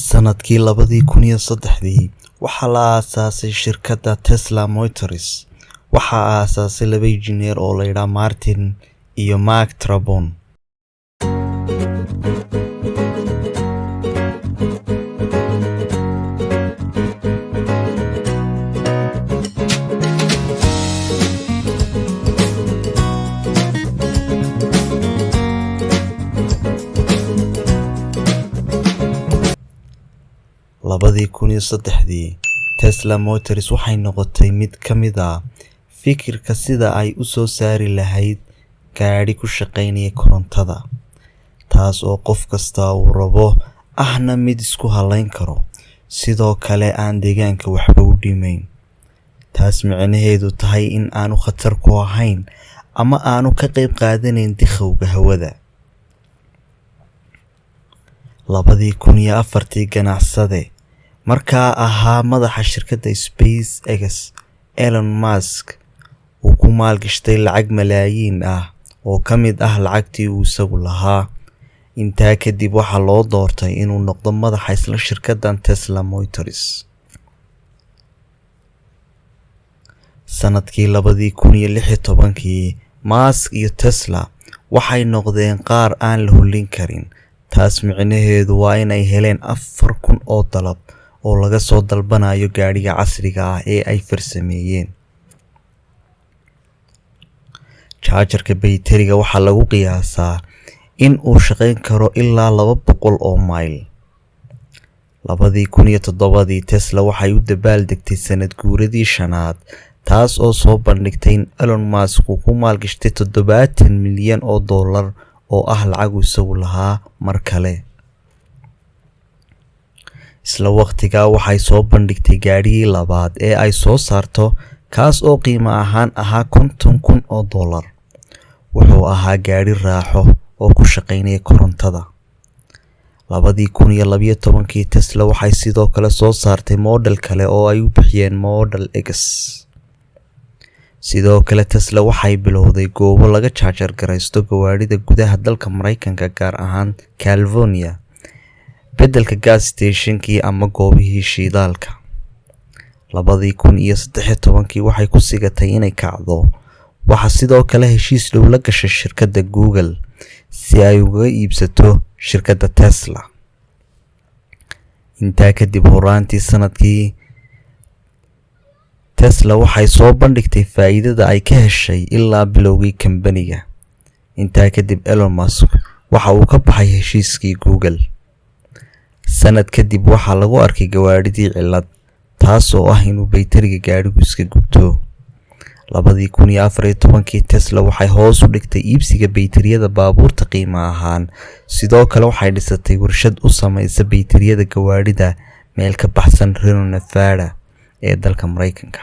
Sanadkii 2003dii waxaa la aasaasay shirkadda Tesla Motors. Waxaa aasaasay laba injineer oo la yidhaah Martin iyo Mark Trabon. 2003dii Tesla Motors waxay noqotay mid ka mid ah fikirka sida ay u soo saari lahayd gaadhi ku shaqaynaya korontada, taas oo qof kasta uu rabo, ahna mid isku halayn karo, sidoo kale aan deegaanka waxba u dhimayn. Taas micnaheedu tahay in aanu khatar ku ahayn ama aanu ka qayb qaadanayn dikhowga hawada. 2004tii ganacsade markaa ahaa madaxa shirkadda SpaceX, Elon Musk, uu ku maalgashtay lacag malaayiin ah oo ka mid ah lacagtii uu isagu lahaa. Intaa kadib waxaa loo doortay inuu noqdo madaxa isla shirkaddan Tesla Motors. Sanadkii 2016kii Musk iyo Tesla waxay noqdeen qaar aan la hulin karin. Taas micnaheedu waa inay heleen 4000 oo dalab oo laga soo dalbanayo gaadhiga casriga ah ee ay farsameeyeen. Jaajarka bayteriga waxaa lagu qiyaasaa in uu shaqayn karo ilaa 200 oo mayl. 2007dii Tesla waxay u dabaaldegtay sanad guuradii shanaad, taas oo soo bandhigtay in Elon Musk uu ku maalgashtay 70 milyan oo dollar oo ah lacagu isagu lahaa mar kale. Isla waqtigaa waxay soo bandhigtay gaadhigii labaad ee ay soo saarto, kaas oo qiimo ahaan ahaa 50,000 oo dollar. Wuxuu ahaa gaadhi raaxo oo ku shaqaynaya korontada. 2012kii Tesla waxay sidoo kale soo saartay model kale oo ay u bixiyeen Model X. Sidoo kale Tesla waxay bilowday goobo laga jaajar garaysto gawaadhida gudaha dalka Maraykanka, gaar ahaan California, beddelka gas stationkii ama goobihii shidaalka. 2013kii waxay ku sigatay inay kacdo. Waxaa sidoo kale heshiis dhow la gashay shirkadda Google si ay uga iibsato shirkadda Tesla. Intaa kadib horaantii sanadkii Tesla waxay soo bandhigtay faa'iidada ay ka heshay ilaa bilowgii kambaniga. Intaa kadib Elon Musk waxa uu ka baxay heshiiskii Google. Sanad kadib waxaa lagu arkay gawaadhidii cillad, taas oo ah inuu bayteriga gaadhigu iska gubto. 2014kii Tesla waxay hoos u dhigtay iibsiga bayteriyada baabuurta qiimo ahaan. Sidoo kale waxay dhisatay warshad u samaysa bayteriyada gawaadhida meel ka baxsan Reno, Nevada ee dalka Maraykanka.